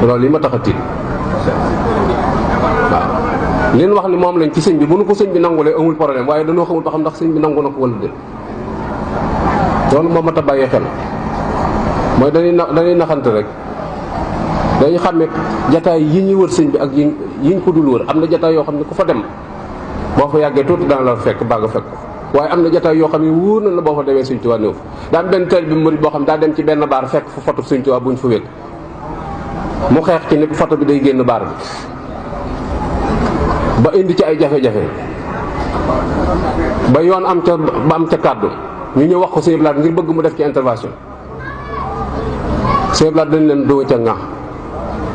loolu li ma tax a tiit waaw leen wax ni moom lañ ci sëñ bi bu nu ko sëñ bi nangulee amul problème waaye dañoo xamul ba xam ndax sëñ bi nangu na ko wala déet loolu moo mat a bàyyee xel mooy dañuy naxante rek dañuy xàmme jataay yi ñuy wër sëñ bi ak yiñ ko dul wër am na jataay yoo xam ne ku fa dem boo fa yàggee tuuti dana la fekk baa nga fekk ko waaye am na jataay yoo xam ne wóor na la boo fa demee sëñ Tuubaa néew daa am benn taalibe bi murid boo xam daa dem ci benn baar fekk fu photo sëñ Tuubaa buñ fa wékk mu xeex ci ni photo bi day génn baar bi ba indi ci ay jafe-jafe ba yoon am ca kàddu ñu ñëw wax ko Sëñ Blaat ngir bëgg mu def ci intervention Sëñ Blaat dañ leen doo ca ŋax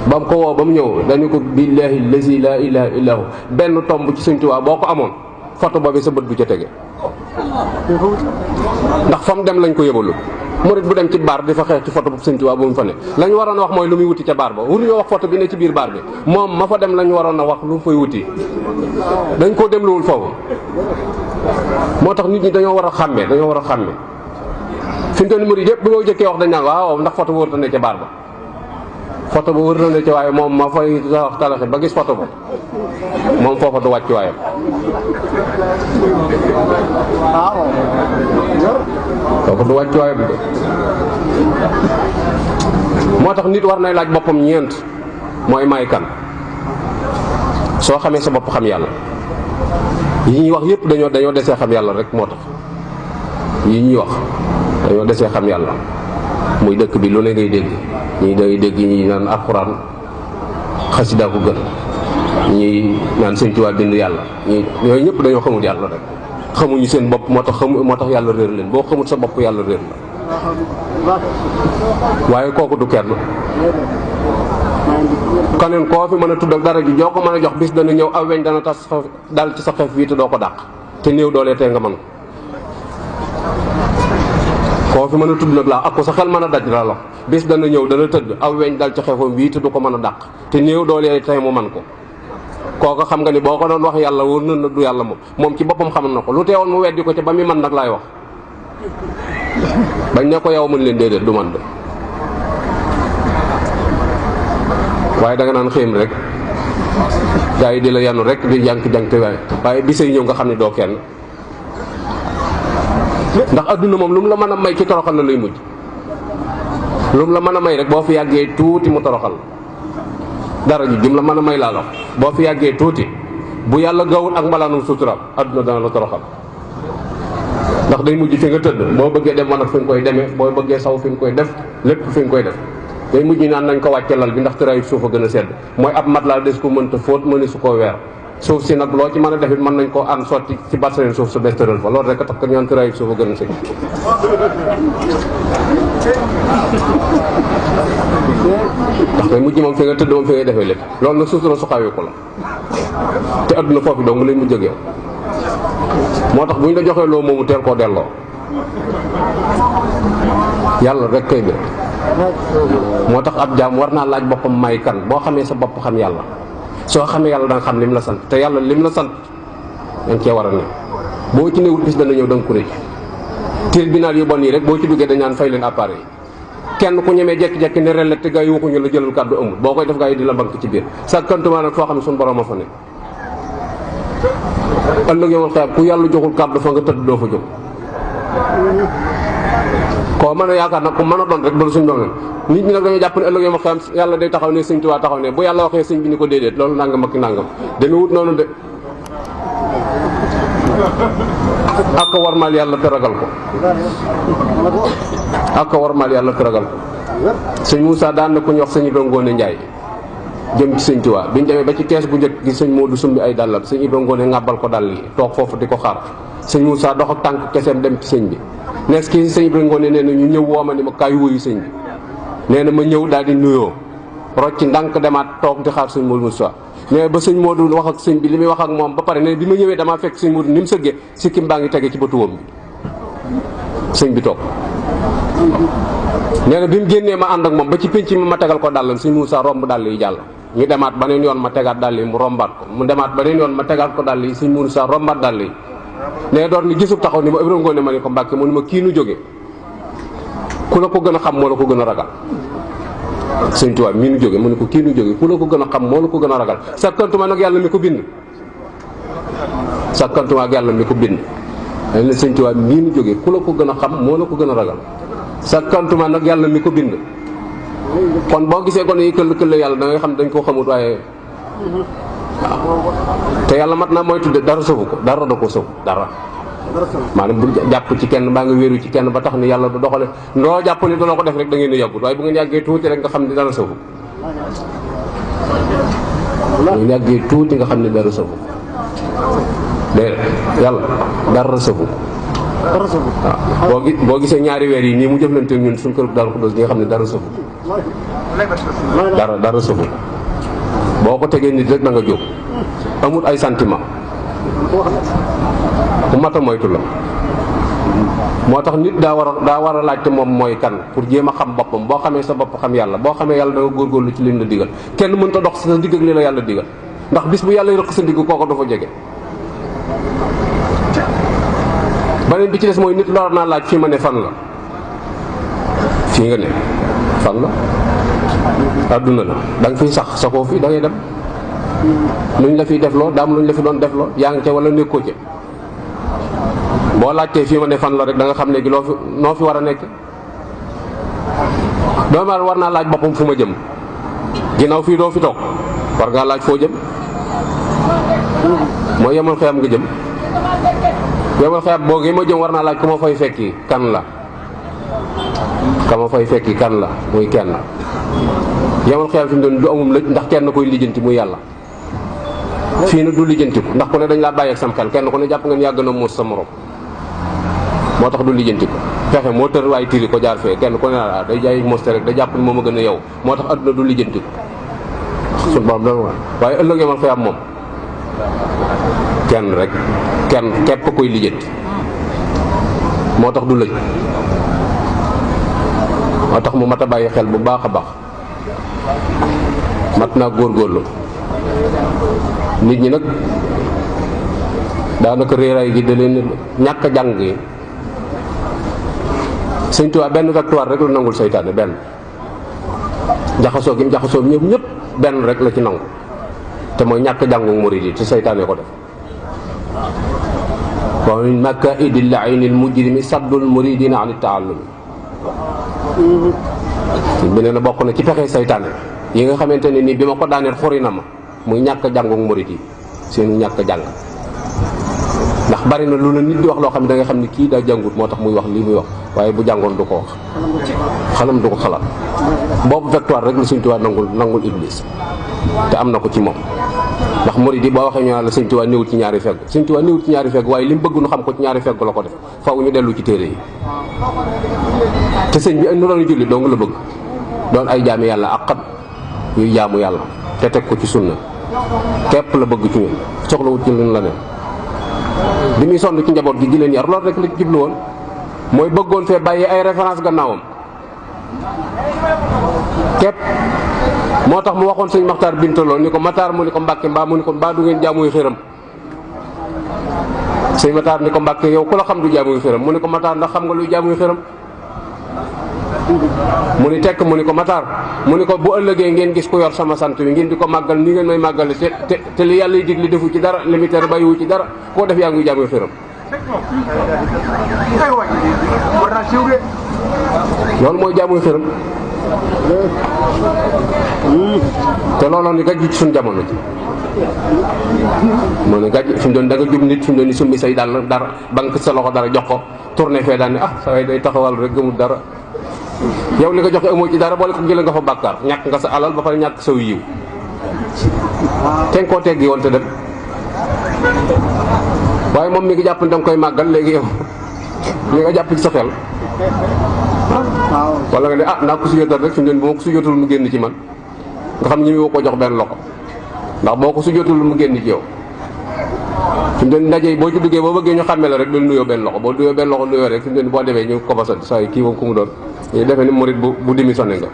ba mu ko woo ba mu ñëw dañu ko billaahi lazi laa ilaaha illaa hu benn tomb ci Sëñ Tuubaa boo ko amoon photo boobu sa bët bu ca tege ndax fa mu dem lañ ko yëbalul murit bu dem ci baar di fa xeex ci photo bu Sëñ Tuubaa bu mu fa ne la ñu waroon a wax mooy lu muy wuti ca baar ba waruñoo wax photo bi ne ci biir baar bi moom ma fa dem la ñu waroon a wax lu mu fay wuti dañ koo demluwul foofu moo tax nit ñi dañoo war a xàmme fi mu toll nii murit yëpp bi ma jëkkee wax dañ naan waaw ndax photo ba wër na ne ca baar ba photo ba wër na ne ca waaye moom ma fay wax talaxi ba gis photo ba moom foofa du wàcc waayam kooku du wàcc waayam de moo tax nit war nay laaj boppam ñeent mooy may kan soo xamee sa bopp xam yàlla yi ñuy wax yëpp dañoo desee xam yàlla rek moo tax yi ñuy wax dañoo desee xam yàlla muy dëkk bi lu ne ngay dégg ñii day dégg ñi naan alxuraan xasida ko gën ñi naan Sëñ Tuubaa bind yàlla ñi yooyu ñëpp dañoo xamul yàlla rek xamuñu seen bopp moo tax yàlla réer leen boo xamul sa bopp yàlla réer la waaye kooku du kenn keneen koo fi mën a tudd ak dara ji joo ko mën a jox bis dana ñëw aw weñ dana tas dal ci sa xef bii te doo ko dàq te néew doolee tey nga mën koo fi mën a tudd nag laa ak ko sa xel mën a daj la la bis dana ñëw dana tëdd aw weñ dal ci xefam bii te du ko mën a dàq te néew doolee tey mu man ko kooku xam nga ni boo ko doon wax yàlla wóor na du yàlla moom ci boppam xam na ko lu teewoon mu weddi ko ci ba muy man nag laay wax bañ ne ko yow mën leen déedéet du man de waaye da nga naan xéem rek gaa yi di la yanu rek di jànk waaye bisay ñëw nga xam ne doo kenn ndax adduna moom lu mu la mën a may ci toroxal la lay mujj lu mu la mën a may rek boo fi yàggee tuuti mu toroxal dara ji jum la mën a may laa la boo fi yàggee tuuti bu yàlla gawul ak mbalaanum suturam adduna dana la toroxal ndax day mujj fi nga tëdd boo bëggee dem wanag fi nga koy demee boo bëggee saw fi nga koy def lépp fi nga koy def day mujj naan nañ ko wàcce lal bi ndax tëraayu suuf a gën a sedd mooy ab mat laa des ko mënta fóot mëni su koo weer suuf si nag loo ci mën a defit mën nañ koo an sotti ci barsaleen suuf sa bes tëral fa loolu rek a tax ko ñaan tëraayu suuf a gën a sedd ndax day mujj moom fi nga tëdd moom fi ngay defee lépp loolu nag suuf la su xawee ko la te adduna foofu dong lay mujj ak yow moo tax bu ñu la joxee loo moomu teel koo delloo yàlla rek kay de moo tax ab jaam war naa laaj boppam may kan boo xamee sa bopp xam yàlla soo xamee yàlla da nga xam lim la sant te yàlla lim la sant da nga cee war a ne boo ci newul bis dana ñëw da nga ko rëcc tribunal yu bon yi rek boo ci duggee dañ naan fay leen appareil kenn ku ñemee jekki-jekki ne relais te gaa yi waxuñu la jëlal kàddu amul boo koy def gaa yi di la bank ci biir sa kantumaa nag foo xam ne suñu borom a fa ne ëllëg yow xeeb ku yàlla joxul kàddu fa nga tëdd doo fa jóg koo mën a yaakaar nag ku mën a doon rek bala suñ doon nit ñi nag dañoo jàpp ne ëllëg yow xeeb yàlla day taxaw ne Sëñ Tuubaa taxaw ne bu yàlla waxee sëñ bi ni ko déedéet loolu nangam ak nangam deme wut noonu de ak warmaal yàlla te ragal ko ak warmaal yàlla te ragal ko sëñ Moussa daan na ku ñu wax sëñ Ibra Ngoone Njaay jëm ci Sëñ Tuubaa biñu demee ba ci kees bu njëkk gi sëñ Moodu sumbi ay dàllam sëñ Ibra Ngoone ŋàbbal ko dàll yi toog foofu di ko xaar sëñ Moussa dox ak tànk keseem dem ci sëñ bi nees kii sëñ Ibra Ngoone nee na ñu ñëw wooma ni ma kaay wuyu sëñ bi nee na ma ñëw daal di nuyoo rocc ndànk demaat toog di xaar sëñ Moodu Moussa mais ba sëñ Moodu wax ak sëñ bi li muy wax ak moom ba pare ne bi ma ñëwee damaa fekk sëñ Moodu ni mu sëggee sikkim baa ngi tege ci bëtu wam bi sëñ bi toog nee na bi mu génnee ma ànd ak moom ba ci pénc mi ma tegal ko dàllam sëñ Moussa romb dàll yi jàll ñu demaat beneen yoon ma tegaat dàll yi mu rombaat ko mu demaat beneen yoon ma tegaat ko dàll yi sëñ Moussa rombaat dàll yi nee door ni gisub taxaw ni ma Ibra Ngoone ma ni ko Mbàkke mu ni ma kii nu jóge ku la ko gën a xam moo la ko gën a ragal. Sëñ Tuubaa mii nu jóge mu ne ko kii nu jóge ku la ko gën a xam moo la ko gën a ragal sakkantuma nag yàlla mi ko bind. sakkantuma ak yàlla mi ko bind. dañ ne Sëñ Tuubaa mii nu jóge ku la ko gën a xam moo la ko gën a ragal sakkantuma nag yàlla mi ko bind. kon boo gisee kon yi këll yàlla da ngay xam dañ koo xamut waaye waaw te yàlla mat naa mooy tudde dara sëfu ko dara da ko sëfu dara. maanaam bu jàpp ci kenn baa nga wéeru ci kenn ba tax ni yàlla du doxale loo jàpp ni dana ko def rek da ngeen di yàggut waaye bu ngeen yàggee tuuti rek nga xam ni dara sëfu bu ngeen yàggee tuuti nga xam ni dara sëfu déedéet yàlla dara sëfu waaw boo gisee ñaari weer yi nii mu jëflante ñun suñ kër Daaru Xudoos ñi nga xam ne dara sëfu dara sëfu boo ko tegee nit rek da nga jóg amul ay sentiment bu mat a moytu la moo tax nit daa war a laajte moom mooy kan pour jéem a xam boppam boo xamee sa bopp xam yàlla boo xamee yàlla da nga góorgóorlu ci lim la digal kenn mënta dox sa digg ak li la yàlla digal ndax bis bu yàlla rëq sa ndigg kooko dafa jege. beneen bi ci des mooy nit lor naa laaj fii ma ne fan la fii nga ne fan la àdduna la da nga fiy sax koo fi da ngay dem luñ la fiy defloo daam luñ la fi doon defloo yaa ngi ca wala nekkoo ca boo laajtee fii ma ne fan la rek da nga xam léegi noo fi war a nekk doomu aadama war naa laaj boppam fu ma jëm ginnaaw fii doo fi toog war ngaa laaj foo jëm mooy yemal xeyam nga jëm yemal xeyam boo gi ma jëm war naa laaj ku ma fay fekki kan la ka ma fay fekki kan la muy kenn yemal xeyam fi mu doon du amum lëj ndax kenn koy lijjanti muy yàlla fii nag du lijjantiku ndax ku ne dañ laa bàyyi ak sam xel kenn ku ne jàpp ngeen yàgg na muus sa morom moo tax du lijjantiku fexe moo tër waaye tiri ko jaar fee kenn ku ne la day jaay mos rek da jàpp ni moom a gën a yow moo tax adduna du lijjantiku suñu borom da waaye ëllëg yemal xeyam moom kenn rek kenn képp koy lijjanti moo tax du lëj moo tax mu mat a bàyyi xel bu baax a baax mat naa góorgóorlu nit ñi nag daanaka réeraay gi da leen ñàkk a jàng yi Sëñ Tuubaa benn victoire rek la nangul seytaane benn jaxasoo gi mu jaxasoo ñëpp ñëpp benn rek la ci nangu te mooy ñàkk jàngu murid yi te seytaane ko def wa min makaidi llaini lmujrimi saddul muridina an taallumi bi nee na bokk na ci pexe seytaane yi nga xamante ne nii bi ma ko daaneel xori na ma muy ñàkk jàngu murid yi seenu ñàkk jàng ndax bari na lu la nit di wax loo xam ne da nga xam ne kii daa jàngut moo tax muy wax lii muy wax waaye bu jàngoon du ko wax xalam du ko xalaat boobu victoire rek la Sëñ Tuubaa nangul iblis te am na ko ci moom ndax murid yi boo waxee ñu naan la Sëñ Tuubaa néewut ci ñaari fegg Sëñ Tuubaa néewut ci ñaari fegg waaye li mu bëgg nu xam ko ci ñaari fegg la ko def faw ñu dellu ci téere yi te sëñ bi nu doon julli dong la bëgg doon ay jaami yàlla àqat yuy jaamu yàlla te teg ko ci sunna képp la bëgg ci ñun soxlawut ci luñ la ne bi muy sonn ci njaboot gi di leen yar loolu rek la ci jublu woon mooy bëggoon fee bàyyi ay référence gannaawam képp moo tax mu waxoon sëñ Maxtaar Bintaloo ni ko Maxtaar mu ni ko Mbàkke mbaa mu ni ko mbaa du ngeen jaamuy xëram sëñ Maxtaar ni ko Mbàkke yow ku la xam du jaamuy xëram mu ni ko Maxtaar ndax xam nga luy jaamuy xëram mu ni tekk mu ni ko Maxtaar mu ni ko bu ëllëgee ngeen gis ku yor sama sant wi ngeen di ko màggal ni ngeen may màggale te li yàlla yi dig li defu ci dara li mu tere bàyyiwu ci dara koo def yaa ngi jaamuy xëram loolu mooy jaamuy xëram te looloon ni gàjj ci suñu jamono ji moo ne gàjj fi mu doon da nga jub nit fi mu doon ni summi say dàll dara banque sa loxo dara jox ko tourné fee daal ne ah sa way day taxawal rek gëmul dara yow li nga joxe amoo ci dara boole ko jëlee nga fa bàkkaar ñàkk nga sa alal ba pare ñàkk saw yiw te nga koo teggi woon te dem waaye moom mi ngi jàpp ne danga koy màggal léegi yow li nga jàpp ci sa xel wala nga ne ah naa ko sujjóotal rek fi mu ne bu ma ko sujjóotul mu génn ci man nga xam ñi woo ko jox benn loxo ndax boo ko sujjóotul mu génn ci yow fi mu ne ndaje yi boo ci duggee boo bëggee ñu xàmmee la rek dul nuyoo benn loxo boo nuyoo benn loxo nuyoo rek fi mu ne boo demee ñu ko basal saa yi kii moom ku mu doon ñu defee ni murit bu démissionné nga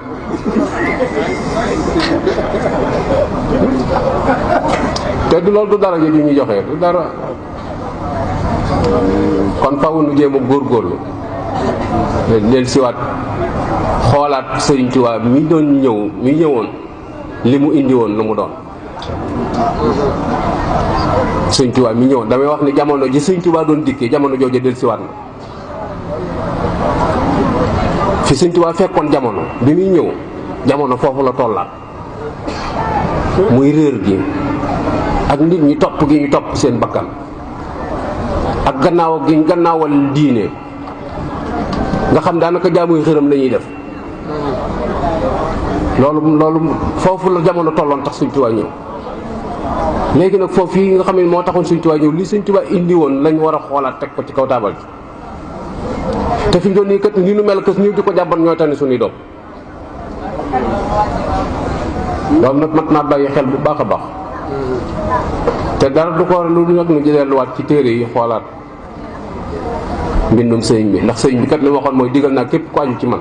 te du loolu du dara ji ñuy joxe du dara kon faaw nu jéem a góorgóorlu leen siwaat xoolaat Sëriñ Tuubaa mi doon ñëw mi ñëwoon li mu indi woon lu mu doon. Sëriñ Tuubaa mi ñëwoon damay wax ni jamono ji Sëriñ Tuubaa doon dikkee jamono jooju dellusiwaat na fi Sëriñ Tuubaa fekkoon jamono bi muy ñëw jamono foofu la tollaat muy réer gi ak nit ñi topp gi ñu topp seen bakkan ak gannaaw gi gannaawal diine nga xam daanaka jaamuy xërëm lañuy def loolu foofu la jamono tolloon tax Sëriñ Tuubaa ñëw. léegi nag foofu yi nga xam ne moo taxoon Sëriñ Tuubaa ñëw li Sëriñ Tuubaa indi woon lañ war a xoolaat teg ko ci kaw taabal ji te fi mu doon nii kat ni nu mel kës ñu di ko jàbban ñooy tane suñuy doom loolu nag mat naa bàyyi xel bu baax a baax te dara du ko lu nag nu jëleeluwaat ci téere yi xoolaat mbindum sëriñ bi ndax sëriñ bi kat li waxoon mooy digal naa képp ku aju ci man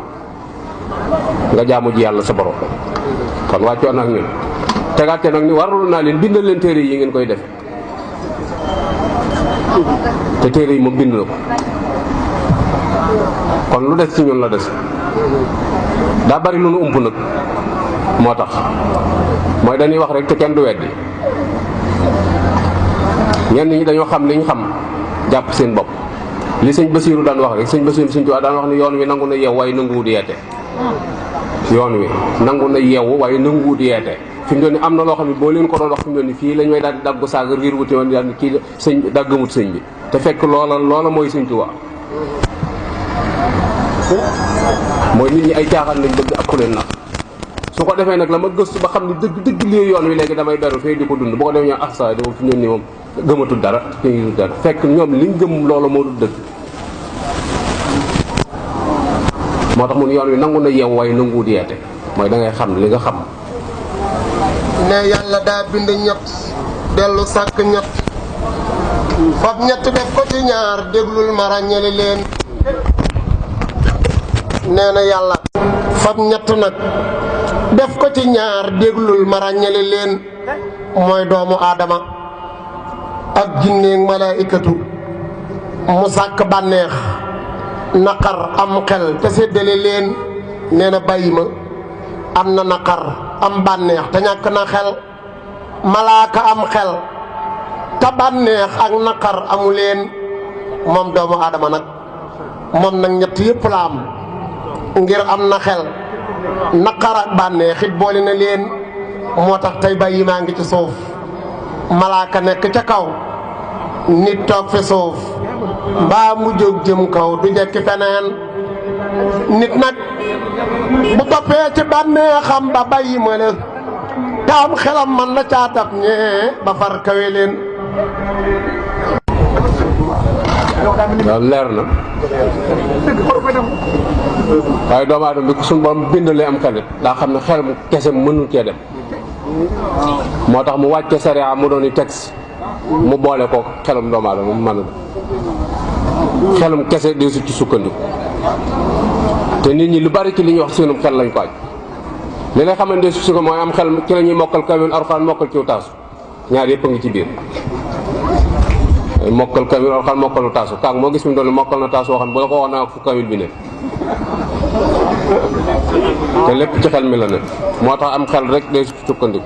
nga jaamu ji yàlla sa borom kon wàccoon ak ñun tegaate nag ni warul naa leen bindal leen téere yi ngeen koy def te téere yi moom bind na ko kon lu des ci ñun la des daa bari lu nu ump nag moo tax mooy dañuy wax rek te kenn du weddi ñenn ñi dañoo xam li ñu xam jàpp seen bopp li sëñ Basiiru daan wax rek sëñ Basiiru Sëñ Tuubaa daan wax ni yoon wi nangu na yeewu waaye nanguwut yeete yoon wi nangu na yeewu waaye nanguwut yeete fi mu doon ni am na loo xam ne boo leen ko doon wax fi mu doon ni fii lañ may daal di daggu saaga riir wuti woon daal kii sëñ daggamut sëñ bi te fekk loola mooy Sëñ Tuubaa mooy nit ñi ay caaxaan lañ bëgg ak ku leen nax su ko defee nag la ma gëstu ba xam ne dëgg lii yoon wi léegi damay beru fee di ko dund bu ko defee ñoo sa dama fi mu doon ni moom gëmatul dara kii dara fekk ñoom liñ gëm loola moo dul dëgg moo tax mun yoon wi nangu na yeew waaye nanguwut yeete mooy da ngay xam li nga xam ne yàlla daa bind ñett dellu sàkk ñett fab ñett def ko ci ñaar déglul ma ràññale leen nee na yàlla fab ñett nag def ko ci ñaar déglul ma ràññale leen mooy doomu aadama ak jinneeg malaayikatu mu sàkk bànneex naqar am xel te séddale leen nee na bàyyi ma am na naqar am bànneex te ñàkk na xel malaaka am xel te bànneex ak naqar amu leen moom doomu aadama nag moom nag ñett yépp la am ngir am na xel naqar ak bànneex it boole na leen moo tax tey bàyyi maa ngi ci suuf malaaka nekk ca kaw nit toog fi suuf mbaa mu jóg jëm kaw du jekki feneen nit nag bu toppee ci bànneexam ba bàyyi ma la te am xelam man la caa dab ñee ba far kawe leen waaw leer na waaye doomu aadama bi ko suñu borom bindalee am xelit daa xam ne xel mu kese mënul cee dem moo tax mu wàcce sariya mu doon i texte mu boole ko xelum doomu aadama mu mën a xelum kese di su ci sukkandiku te nit ñi lu bari ci li ñuy wax seenum xel lañ ko aj li lay xamante su ko mooy am xel ci la ñuy mokkal kamil Alxuraan mokkal ciw taasu ñaar yëpp a ngi ci biir mokkal kamil Alxuraan mokkalu taasu kaang moo gis mi doon mokkal na taasu waxam bu la ko wax naa fu kamil bi ne te lépp ci xel mi la ne moo tax am xel rek day sukkandiku